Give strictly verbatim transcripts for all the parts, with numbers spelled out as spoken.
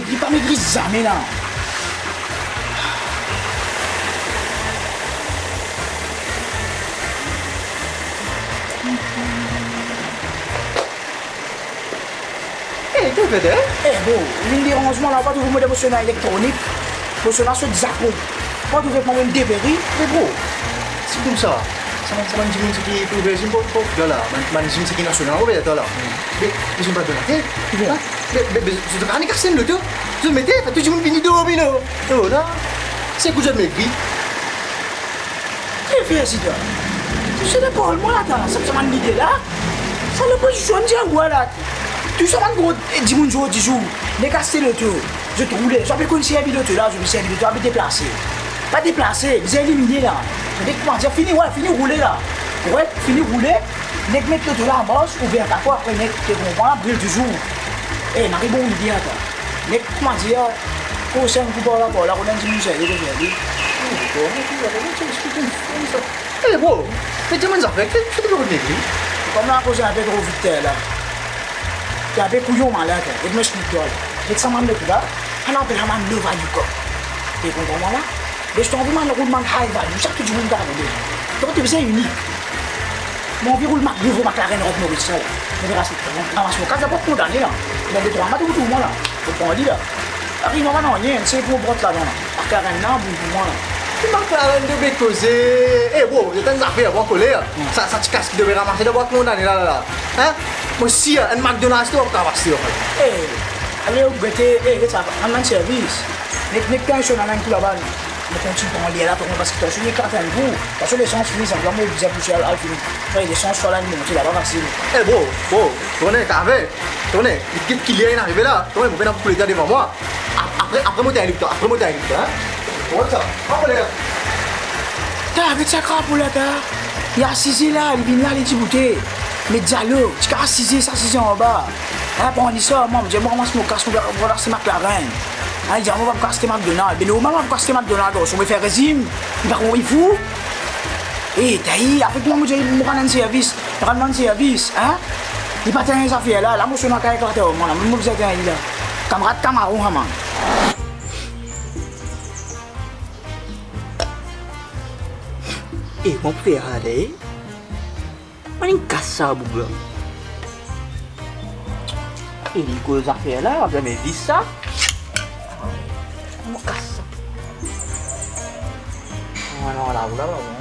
Li pa megri zame la. Eh, ki fer, eh? Eh, bro, vinn deranz mwa la, pa trouv mo dan mo sona elektronik. Mo sona sot zakou. Pa trouv mwa, mo deperi. Me bro, si koumsa, sa bann, sa bann dimoun seki pou ouvrir zim, pou, pou, la, bann, bann zim seki nasional, ou bien la. Me, me zot pa donn latet. Bon. Hein? Me, me, me, zot kapav kas enn loto. Zot mete, fer tou dimoun vini dormi, non? Oh, la. Se kou zot megri. Ki fer, Zida? Tou sa dan parl mwa la, ta, sa, sa bann lide la. Sa lopozisyon dir ou la. Tou sa bann gro, eh, dimoun zordi zour, nek aste loto, zot roule, zot pa pe konn servi loto la, zot pe servi loto, ape deplase. Pa deplase, bizin elimine la. Nek, koumadir, fini, wi, fini roule la. Wi, fini roule, nek met loto la an mars, ouver kapo, apre nek, to konpran, bril touzour. Eh, mari bon lide, ta. Nek, koumadir, koz enn kou par la, par la, konn enn dimoun serye, konn serye. Eh, bro, me dimann zafer, ki, ki to pe rod negli? Kom la koze inpe tro vit la. To inpe kouyon, malin, to. Get mo explik twa la. Get sa bann loto la, ann apel sa bann low value cop. To konpran mwa la? Me si to anvi bann roulmann high value, sa tou dimoun kapav roule. Donk, to bizin inik. Mo anvi roul mak-, nouvo McLaren Rock Morris sa la. Mo pe ras, ramas mo kas, la pa kondane la. Mo de trwa mwa, to trouv mwa la. Mo pran li la. Ariv mwa, pa nanye, se pou mo pran ladan la. McLaren la, bon pou mwa la. Ki McLaren to pe koze? Eh, bro, zot enn zafer, bon, koler. Hmm. Sa, sa ti kas ki to pe ramase, la pa kondane la, la, la. Hein? Mo sir, enn McDonald's, to pa kapav aste, anfet. Eh, ale, ou gete, eh, get sa, rann bann servis. Nek, nek, tansion, al enn kou laba, non. Mo kontign pran ler la, pran, parski tansion li eklat enn kou. Tansion lesans fini, sanbla mo bizin pouse al, al fini. Ey, lesans, fale monte laba fasil. Eh, bro, bro, tourne, kave, tourne. Get ki ler inn arive la. Tourne, mo pena pou koule devan mwa. A-, apre, apre mo tann li, apre mo tann li, hein. Bon, sa, apre le. Ta, get sa krapo la, ta. Li asize la, li vinn la, li diboute. Me dialog, ti kapav asize, sa asize anba. Hein, pran li sa, mwa, mo dir, mo ramas mo kas, mo, mo aste McLaren. Hein, li dir, mo pa pou aste McDonald. Be normal, mo pa pou aste McDonald, garson, mo fer rezim. Li pa konpran, li fou. Eh, ta, apre kouma mo dir, mo rann enn servis, rann bann servis, hein? Li pa tann zafer la, la mo sona kay eklat mwa la, mo bizin tann li la. Kamarad Kamaron, ha, man. Eh, mo pe ale. Mo inn kas sa boug la. E li koz zafer la, apre me vis sa. Mo kas sa. Non, non, la, la, la, bon.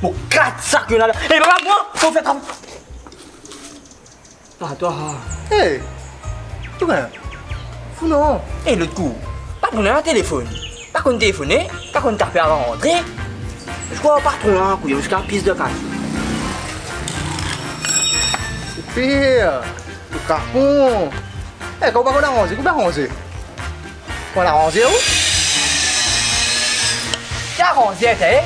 Mo kas sa ki ena la. Eh, papa, mo, mo fer travay. Ah, twa. Hey! Tourne. Fou non. Eh, lot kou. Patron la telefonn. Pa konn telefone, pa konn tape avan rantre. Zot krwar patron la kouyon ziska pis dan kaz. Super. Ou kapon. Eh, kan ou pa konn aranze, ou pa aranze. Mo aranze ou. Ki aranze, eh?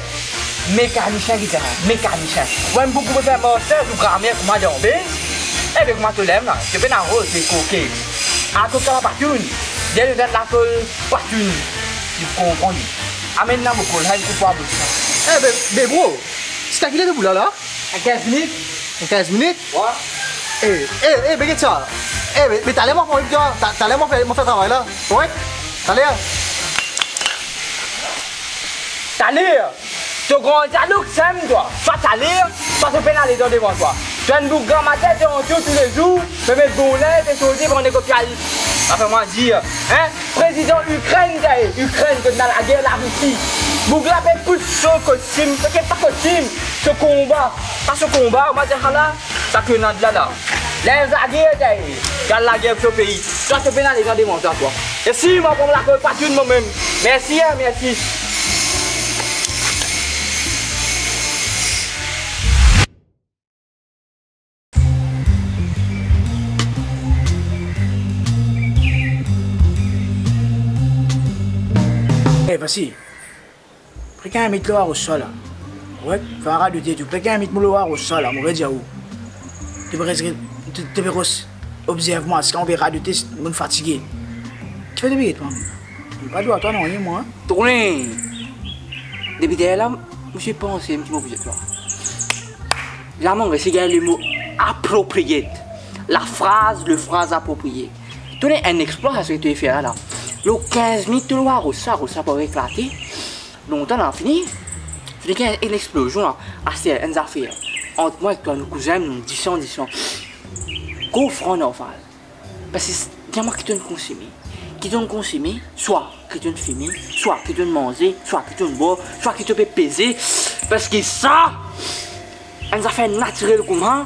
Mekanisien ki te la, mekanisien. Ou mem pou, pou fer master ou gramer kouma dan bez. Ebe, kouma to lem la, to pena roz, to koke. Akoz sa la pa tourn. Dernie dat lakol pa tourn. Ou konpran li. Amenn la mo kol, sa enn kou twa bout sa. Eh, be, be bro, ziska kilè to pou la la? Enn kinz minit. Enn kinz minit? Wi. Eh, eh, eh, be get sa. Eh, be, be taler mo pran twa. Ta-, taler mo fer, mo fer travay la. Korek? Taler. Taler. To gran dialog sem twa. Swa taler, swa to pena letan devan twa. To enn boug gramater, to antour toulezour, pe met bon linz, pe soze, pran de kopi al. Sa fer mwa dir, hein? Prezidan Ikrenn, ta e, Ikrenn, kot ena lager Larisi. Boug la pe pous so kostim, pe pa kostim, so konba. Pa so konba, mo dir sa la, sa ki ena la la. Linz lager, ta e, gard lager pou so pei. Twa, to pena letan devan twa, twa. E si mo pran lakol pa tourn mo mem. Mersi, hein, mersi. Eh, Vasi. Pre kinz minit lor aros sa la. Wi, fer radote tou. Pre kinz minit mo lor aros sa la, mo pe dir ou. To pe res, to, to pe res obzerv mwa, ziska mo pe radote, mo fatige. Kifer to pe get mwa? Pa dwa twa nanye mwa. Tourne. Depi deryer la, mo ti panse enn ti mo pou dir twa. La, mo resi gagn le mo appropriate. La fraz, le fraz approprié. To ena enn explwa, sa ki to fer la, la. Lor kinz minit, to lor aros sa, aros sa pou eklate. Lontan la fini, fini gagn enn explosion la. Aster, enn zafer. Ant mwa ek twa, nou kouzin, nou disan, disan. Koz fran normal. Parski s-, dir mwa ki to'nn konsime. Ki to'nn konsime, swa ki to'nn fime, swa ki to'nn manze, swa ki to'nn bwar, swa ki to pe peze. Parski sa, enn zafer natirel kouma,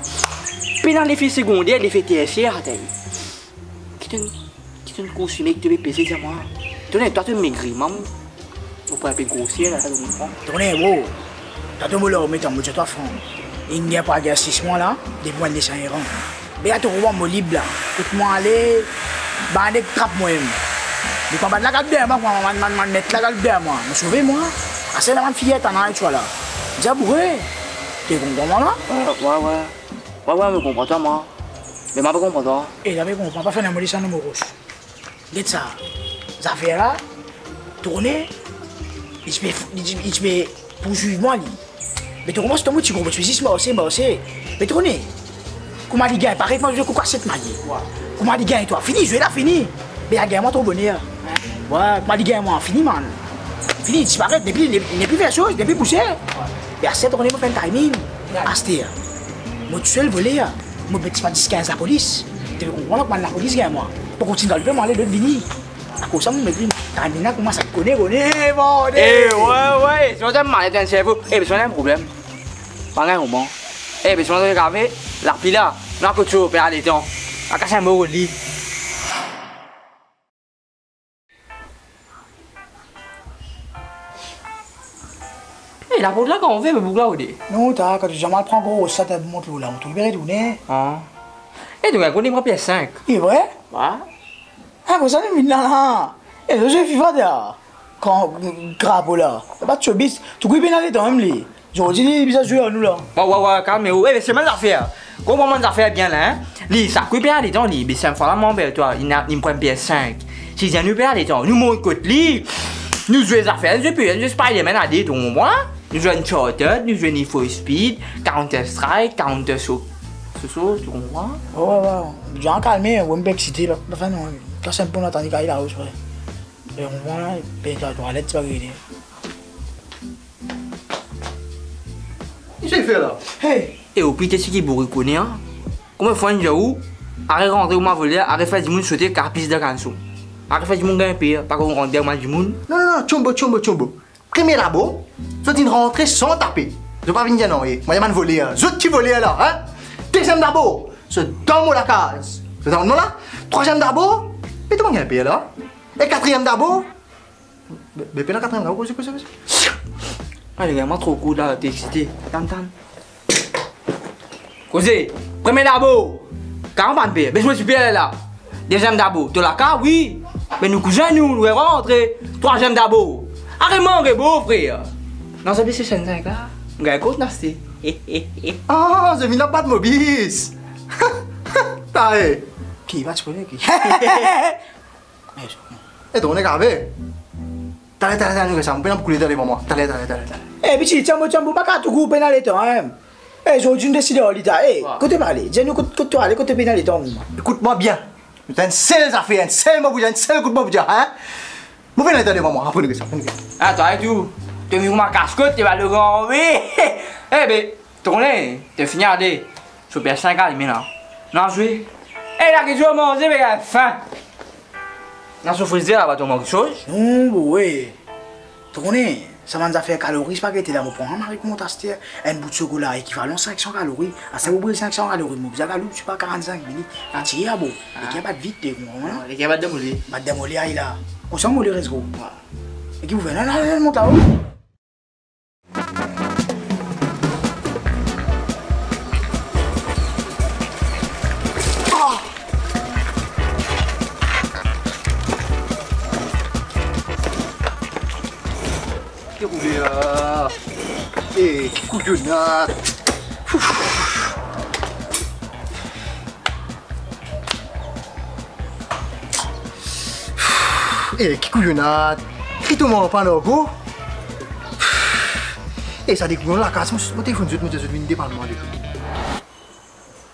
pena lefe segonder, lefe tersier, atann. Ki to'nn, ki to'nn konsime, ki to pe peze, dir mwa. To'nn, twa to megri, mam. Ou pou enpe grosir la, sa to konpran? To'nn, bro. Twa to mo larme, mo dir twa fran. Inn gagn pou al gagn sis mwa la, depi mo inn desann Iran. Be la to konpran mo lib la. Kot mo ale, bann neg trap mwa mem. Depi bann la gard deryer mwa, bann, bann, bann met la gard deryer mwa. Mo sove mwa. Aster la bann fiyer tann la, twa la. Dir, boure. To konpran mwa la? Wi, wi, wi. Wi, wi, mo konpran twa, mwa. Me mo pa konpran twa. E, la, mo konpran. Pa fer ena mo desann mo ros. Get sa, zafer la, tourne, li ti pe, li ti, li ti pe pourswiv mwa, li. Me to konpran, si to mo ti konpran, ti pe zis marse, marse. Me tourne, kouma li gagn, parey mwa, zwe kou kaset, mwa, li. Kouma li gagn twa, fini, zwe la, fini. Me li gagn mwa tro boner. Wi, kouma li gagn mwa, fini, man. Fini, li disparet, li nepli, li nepli fer soz, li nepli bouz. Me aster, tourne, mo fer enn timing. Aster, mo tousel vole, mo pe ti pa dis kinz lapolis. To pe konpran, kouma lapolis gagn mwa. Mo kontign galope, mo ale, lot vini. Akoz sa, mo met li, tann li la koumans al kone, kone, bordel. E, wi, wi, si mo tann mal, tann servo. E, be, si mo ena enn problem. Pa gagn moman. E, be, si mo tann kave, lapli la, nou kot so, pe al letan. Akas enn mo li. E, laport la kan ouver, me boug la ode. Non, ta, kan to dir mwa al pran gro ros sa, ta mont lor la, mo trouv li pe retourne. Ah. E, donk, li kone pran pies sink. E vre? Wi. Ah, koumsa nou vinn la, la. E, zot zwe fifa, ta. Kan, drapo la. Sa pa tsobis. Tou kout pena letan mem li. Zordi li bizin zwe ar nou la. Wa, wa, wa, kalme ou. E, be, se mem zafer. Konpran bann zafer bien la, en. Li, sa kout pena letan li. Be, sa fwa la, mo anver twa, li ena, li pran pies sink. Si zame nou pena letan, nou mont kot li. Nou zwe zafer, nou zwe pe, nou zwe Spider-Man a de, to konpran? Nou zwe Uncharted, nou zwe Need for Speed, Counter Strike, Counter so-, so-, so-, to konpran? Wa, wa, wa. Bizin kalme, ou, mo pe eksite, pa, pa fer non. Kas enn pon, atann li kay la, ou, se vre. E, ou, mwa, pe, twa, twalet, ti pa gete. Ki sa li fer la? Hey! E, ou pite seki bouri kone, an? Konbien fwa mo dir ou, aret rantre kouma voler, aret fer dimoun sote kapis dan kanson. Aret fer dimoun gagn per, pa konn rant dan kouma dimoun. Non, non, non, tchombo, tchombo, tchombo. Premie dabor, zot inn rantre san tape. Zot pa vinn dir nanye. Mo dir bann voler, zot ki voler la, en? Deziem dabor, zot dan mo lakaz. Zot dan mo la. Trwaziem dabor, me to pa gagn per la. E katriem dabor, be, be pena katriem dabor, koze, koze, koze. Ah, li gagn mwa tro kour la, to eksite. Tann, tann. Koze, premie dabor, karan bann per, be mo ti per la. Deziem dabor, to lakaz, wi. Me nou kouzin nou, nou rantre. Trwaziem dabor, aret mank bo, frer. Non, sa, be se sinn sink la. Gagn kot nou aste. Ah, zot vinn la bat mo bis. Tae. Ki, pa ti kone ki. E, tourne kave. Taler, taler, taler, nou gagn sa. Mo pena pou koule taler, mwa. Taler, taler, taler, taler. E, piti, tchombo, tchombo, pa katou kou, pena letan, en. E, zordi nou deside ar li, ta. E, wa. Kot to pe ale? Dir nou kot, kot to ale, kot to pena letan, mwa. Ekout mwa bien. Nou ena enn sel zafer, enn sel mo pou dir, enn sel kout mo pou dir, en? Mo pena letan, mwa, apre nou gagn sa, apre nou gagn sa. Ah, twa tou. To vinn kouma kaskot, to va le gran, wi. E, be, tourne, to fini ale. So pies sink alime la. Nou al zwe. E, la ki zwe manze, me gagn fin. Nou al so frizer la, ba to manz kiksoz. Non, bo, we. To kone, sa bann zafer kalori, pa gete la, mo pran mari kouma aster, enn bout sokola ekivalan sink san kalori. Aster ou bril sink san kalori, mo bizin galop, sipa karannsink minit. Fatige, abo. Ah. Leker bat vit, to konpran, non? Leker bat dan mo le. Bat dan mo le, ay la. Kouma mo le res gro. Wa. E ki pou fer? Non, non, non, mont lao. Ah! Ki roule la? Eh, ki kouyonad! Ouf! Eh, ki kouyonad! Ki to manz pa, Nargo? E sa dekour lakaz, mo, mo telefonn zot, mo dir zot vinn depann mwa depi.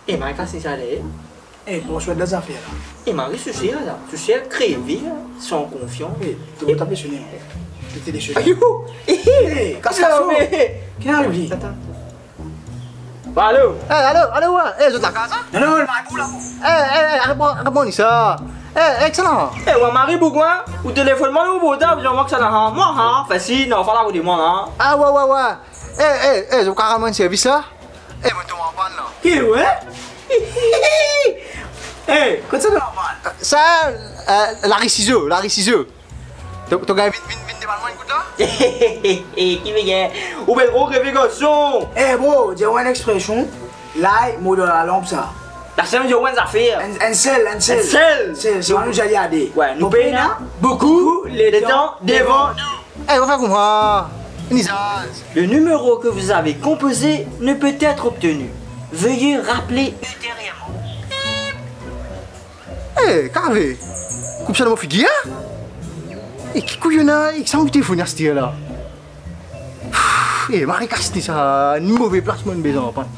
E mari kas ni sa le. E, bon, swet la zafer la. E mari sousi la, la. Sousi la, kreve la, san konfians. E, to, e, tape so nimero. To telefonn. Ayou! E, kas la, so. Ki arive li? Atann. Alo? E, alo, alo, wa. E, zot lakaz, a? Non, non, mari pou la, pou. E, e, e, aret, aret, aret sa. E, e, kisannla? E, wa, mari pou kwa? Ou telefonn mwa, ou portab, zan mwa kisannla, ha? Mwa, ha? Fasil, non, pa la kote mwa, ha? A, wa, wa, wa. E, e, e, zot kapav rann mwa enn servis la? E, mo tom anpann la. Ki, we? E, kot sa to anpann? Sa, e, lari sizo, lari sizo. To, to gagn vinn, vinn, vinn depann mwa enn kout la? Ki vedir? Ou bel gro reve garson. E, bro, dir mwa enn expresion. Lay mo dan lalanp sa. La sem dir mwa enn zafer. Enn, enn sel, enn sel. Enn sel. Sel, se nou dir li a de. We, nou pena boukou letan devan nou. E, mo fer kouma? Ni zaz. Le numéro que vous avez composé ne peut être obtenu. Veuillez rappeler ultérieurement. E, kave. Koup sa dan mo figir, a? E, ki kouyon la, e, ki sa mo telefonn aster la? E, mari kas ni sa, enn move plas mo inn bezwen pran.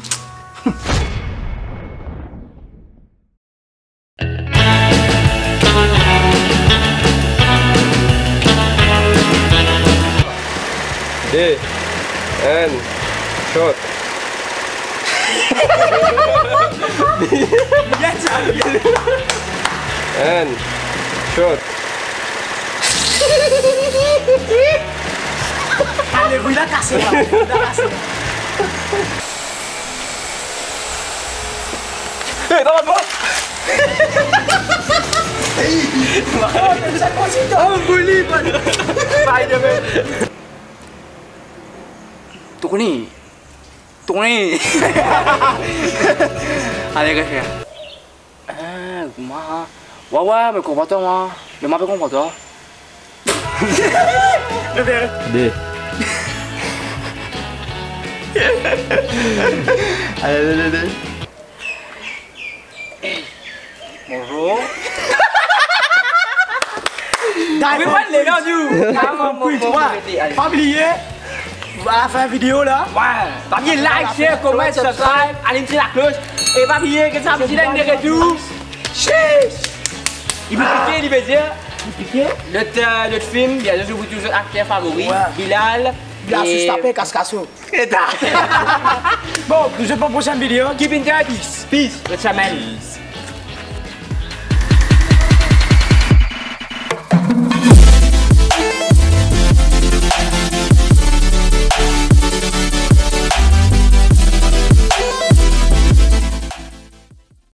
De, enn, shot. Enn, shot. Ale, wi, la kase, la. La kase. E, non, non. Hey. Oh, sa konsi, to. Oh, boli, man. Spider-Man. Tourne. Tourne. Ale, refer. Ah, mwa. Wa, wa, mo konpran twa, mwa. Me mwa pa konpran twa. De. Ale, ale, ale. Bonjour. Diamond Queens. Diamond Queens, ouais. Pa bliye, alafin video la. Ouais. Pa bliye like, share, comment, subscribe, alim ti laklos. E pa bliye ki samdi la nou de retour. Sheesh. Li pe pike, li pe dir. Li pike. Lot, euh, lot film, bien sûr, zot touzour akter favori, ouais. Bilal. Bilal e sous tape, kaskaso. Eta. Bon, nou retrouv pou prosenn video. Keep in touch. Peace. Peace. Bonne semaine.